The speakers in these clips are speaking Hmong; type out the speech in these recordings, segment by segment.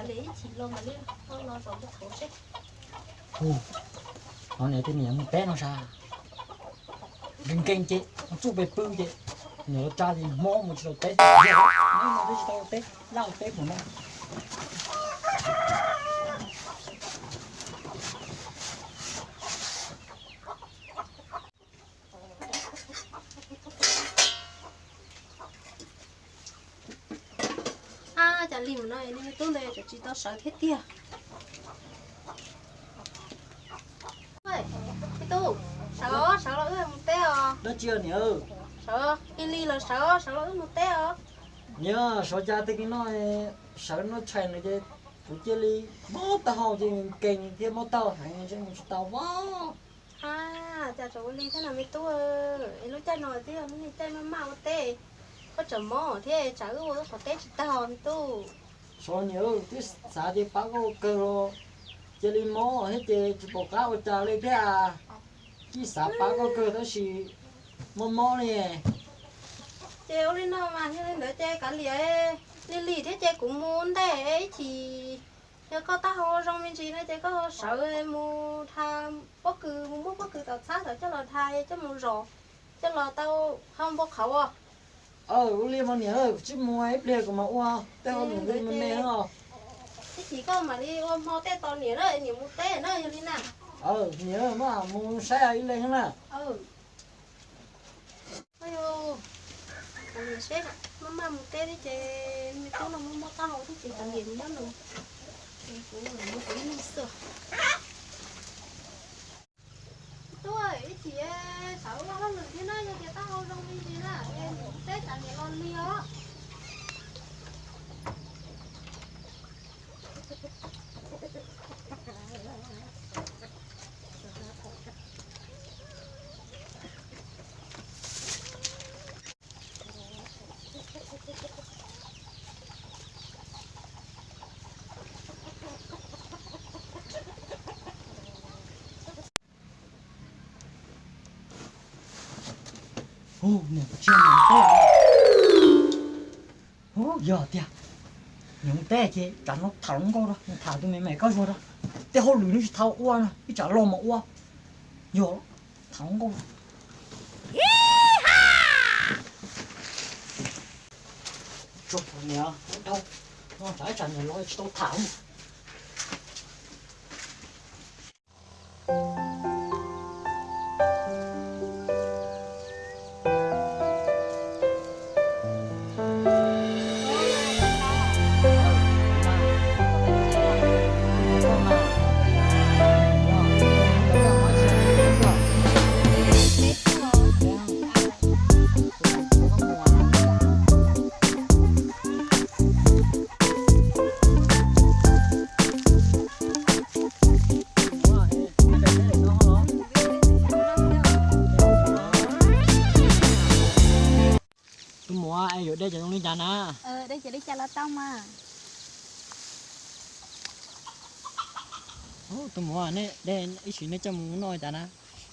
Ces ib chim los mam li ho los zaum ntua thaum seb. Hu, no niam tej niam mus teb no sas, nkees nkees ces txuj pes pw ces niam los tsa ces hmo mus tsis tau teb, no twb tsis tau teb, laj teb mus no. Ab, cas li mus no nej me tub ntawd tseem tsis tau sawv thiab tiag. Me tub, sawv, sawv los wb mus teb os. Dab tsi niam? Sawv, lig lig los sawv, sawv los wb mus teb os. Niam, sawv cas tag kis no sawv no tshais nws ces kuv cia li mob taub hau ces nkees thiab mob taub hau heev, mus tsis tau os. Ab, cas tseem ua li thiab no me tub, es lub caij no twb yog lub niag caij maj maj ua teb, koj tseem mob thiab tsam wb ua wb qhov teb tsis tau me tub. Sawv niam, twb xav tias pab koj ua kawg los cia li mob thiab ces tsis pom qab ua cas li thiab. Twb xav pab koj kawg tab sis mob mob li. Ces ua li no mas yog li ntawd ces kav liam, lig lig thiab ces kuv mus ntej ib chim, yog koj taub hau zoo me ntsis no ces koj sawv mus dhas pob kws, mus muab pob kws tom txhab tod coj los dhas coj mus zom, coj los tau hau npau qhauv os. Ua li mas niam, kuv tsis mus ib pliag kuv mam ua, tej hauj lwm ntawd me me os. Ib chim koj mam li ua hmo tej tos niam na, niam mus teb na yog li na. Niam, maj mus saib ib leeg na. Kav liam seb, maj maj mus teb thiab ces me tub no muaj mob taub hau thiab ces kav liam mus nyob nws, es kuv mus kuv ib leeg xwb. Tub, ib chim xav ua hauj lwm thiab na, yog tias taub hau zoo li ntsis na es mus teb tsam niam los lig os. Hu, niam mus teb. Hu, yog tiag, niam mus teb ces tsam no tham hluas nkauj rau, tham tus me me koj zuag rau, tej hauj lwm nws tsis tau ua no ib tsam los mas ua. Yog, tham hluas nkauj. Tsuag niam dhau, no tsam ib tsam niam los tsis tau tham. Tus muam, es yuav de cov zoo li cas na? De cov li cas los tau mas. Tus muam, nej de ib sim nej coj mus noj cas na?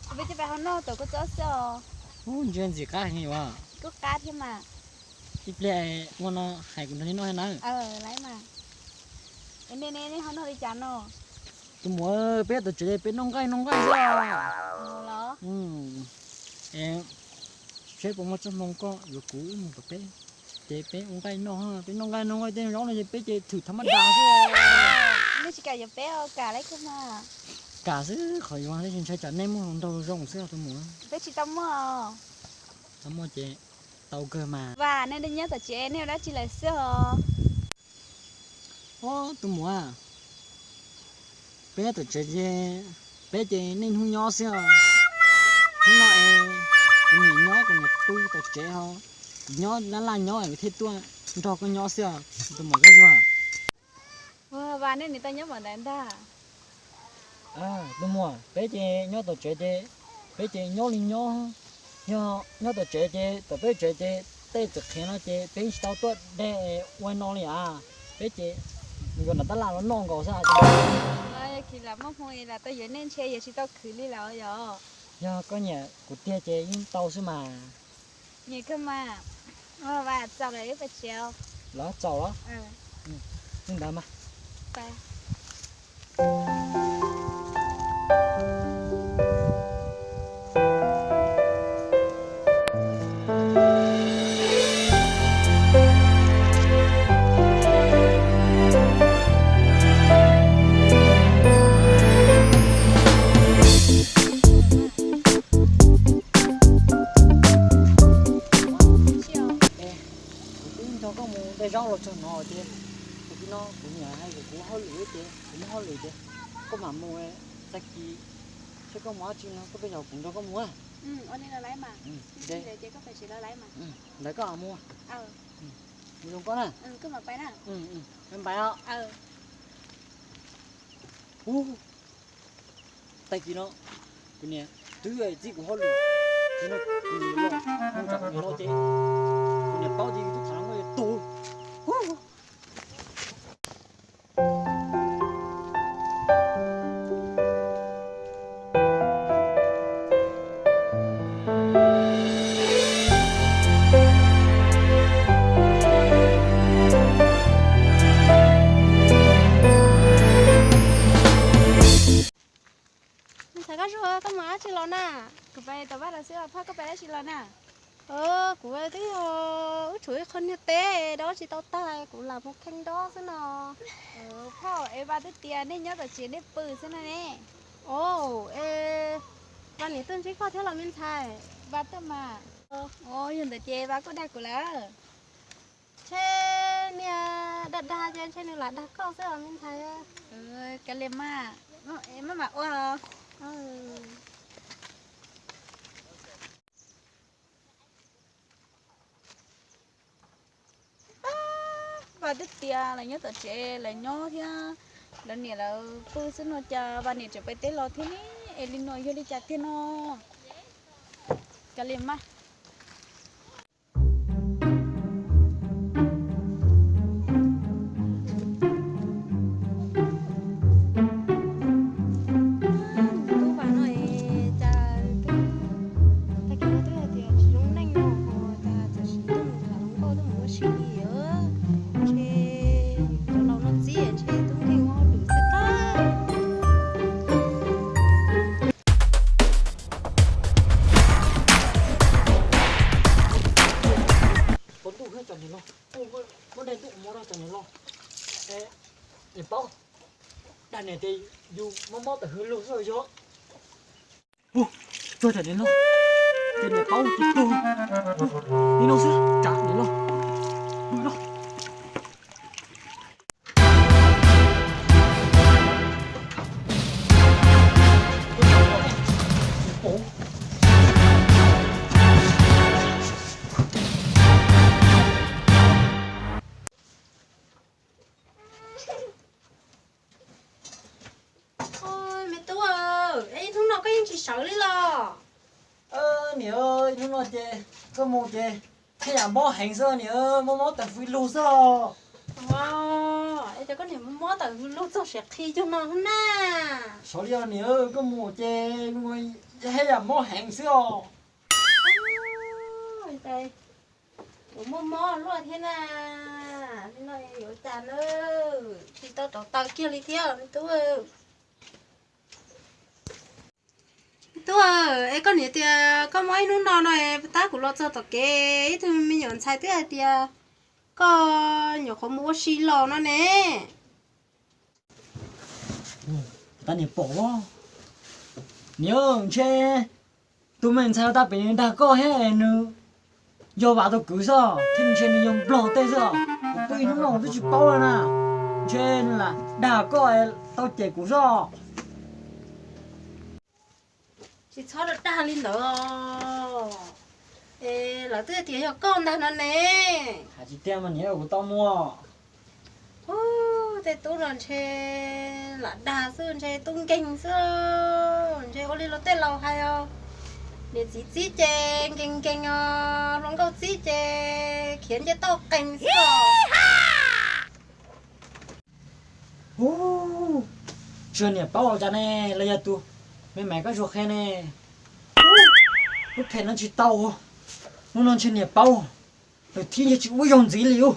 Peb coj peb ho noj tom koj txob xwb os. Ub, ntsia ntxim qab heev yuav. Kuj qab thiab mas. Ib pliag ua no hais kuv nrog nej noj thiab na. Lawm mas. Nej, nej ho noj li cas no? Tus muam, peb tom tsev peb noj nqaij noj nqaij xwb. Los? Seb puas muaj tsob hmoo koj yuav kuv wb mus tom peb, ces peb ua nqaij noj, peb noj nqaij noj nqaij tej zaub no ces peb ces thwm thaum maj das xwb. Nej tsis kam yuav peb os, kam lawm kawg mas. Kam xwb qhov yuav, tab sis ntshai tsam nej muaj hluas nraug zoo xwb tus muam. Peb tsis tau muaj. Tau muaj ces tau kawg mas. Vas, nej nyob tom tsev nej ua dab tsi lawm xwb os? Ob, tus muam, peb tom tsev ces peb ces niaj hnub nyob xwb os. Hnub no es kuv niam nyob, kuv niam pw tom tsev ho, kuv nyob laj laj nyob es kuv thiaj tuaj nrog koj nyob xwb os tus muam Kab Zuag. Ua, Vas, nej nim tau nyob npaum ntawd ntag. Tus muam, peb ces nyob tom tsev ces peb ces nyob li nyob, yog nyob tom tsev ces tom peb tsev ces tej txawm qhiav no ces peb tsis tau tuaj de ua no li as. Peb ces mus yuav nram tab laj los noj nkaus xwb. Yog kis lam muaj hmoo es lam tau yuav nej ntshe yuav tsis tau khwv li lawm yog. Yog koj nyiam kuv tiag ces yeej tau xwb mas. Nyiam kawg mas. Vas, txaus lawm wb pais tsev. Los txaus los. Li ntawd mas. Kuv twb nrog koj mus de zaub los txog no ces, tag kis no kuv niam hais kom kuv hauj lwm ces kuv muaj hauj lwm ces koj mam mus, tag kis seb koj mus dab tsi no koj pheej yaum kuv nrog koj mus. Ntawd koj mus, mus zoo koj na. Pais os. Ub, tag kis no kuv niam twb txib kuv hauj lwm, kuv niam los mus tsam kuv niam no ces kuv niam paub ces yus twb tham los mus tus. Me ntxhais Nkauj Zuag, koj mus dab tsi los na? Kuv pais tom vaj los xwb, phauj koj pais dab tsi los na? Kuv twb yog wb tshuav ib qho niag teb dob tsis tau tag, kuv lam mus kheej dob xwb no. Phauj, es Vas twb tias nej nyob tom tsev nej pw xwb no ne. Os, es Vas niam tuaj ntsib koj thiab los me ntxhais? Vas tuaj mas. Yog ntawd ces Vas kuj dag kuv lawm. Ntshe niag dag dag ces ntshe nws lam dag koj xwb os me ntxhais. Kav liam mas, maj mam ua. Vas twb tias lawv nyob tom tsev lawv nyob thiab lawv niam lawv pw xwb no cas Vas niam tseem pais teb los thiab ne? Es li no yog li cas tiag no? Kav liam mas. Tub Vas no es cas tag kis no twb hais tias tsis zoo neej no ho cas txawm sim tuaj mus tham hluas nkauj tuaj mus ua si li os. Ntshe cov laus no txib ntshe tub nkeeg ua hauj lwm xwb tag. Pov ntuj, cov niam laus, muab daim ntuj mov rau cov niam laus. Niam paub, dag niam tias yus mob mob tawm hwv lug xwb yog. Ub, tsuag cov niam laus, ces niam paub tus tug li no xwb, tsam niam laus pw no. Oj, me tub, es hnub no koj yeej tsis sawv li los? Niam, hnub no ces koj mus ces thiaj yam mob heev xwb niam, mob mob tawm hwv lug xwb os. Es cas koj niam mob mob tawm hwv lug txog siav qhi cuag no na? Sawv li os niam, koj mus ces thiaj yam mob heev xwb os. Kuv mob mob luaj thiab na, no yuav cas na, tsis tau rauv taws kiag li thiab me tub. Me tub, es koj niam tias koj mob ib hnub no no, tab kuv los txog tom kev ib tug me nyuam ntxhais twb hais tias koj nyuam qhuav mus ua si los no ne. Tab niam pom, niam, ntshe tus me ntxhais tab pem nws dag koj thiab nws yog Vam tus kwv xwb, thiab ntshe nws yog Nplog tej xwb os. Kuv pw ib hnub no kuv twb tsis paub li na, ntshe nws lam dag koj tau cem kuv xwb. Tsis txhob dag li ntawd, es lawv twb tias yog koj ntag no ne. Hais tsis tiag mas niam, kuv tau muag. Tej tub no ntshe lam dag xwb, ntshe tub nkeeg xwb, ntshe ua li luag tej laus hais os, niam txiv txib ces nkees nkees os, hluas nkauj txib ces khiav nce toj qees xwb. Ub, tsis yog niam paub los cas ne, los yog tus me me Kab Zuag qhia ne. Lub phem no tsis tau, hnub no ntshe niam paub, nws thib ntshe tsis ua yog ntxiv li ub.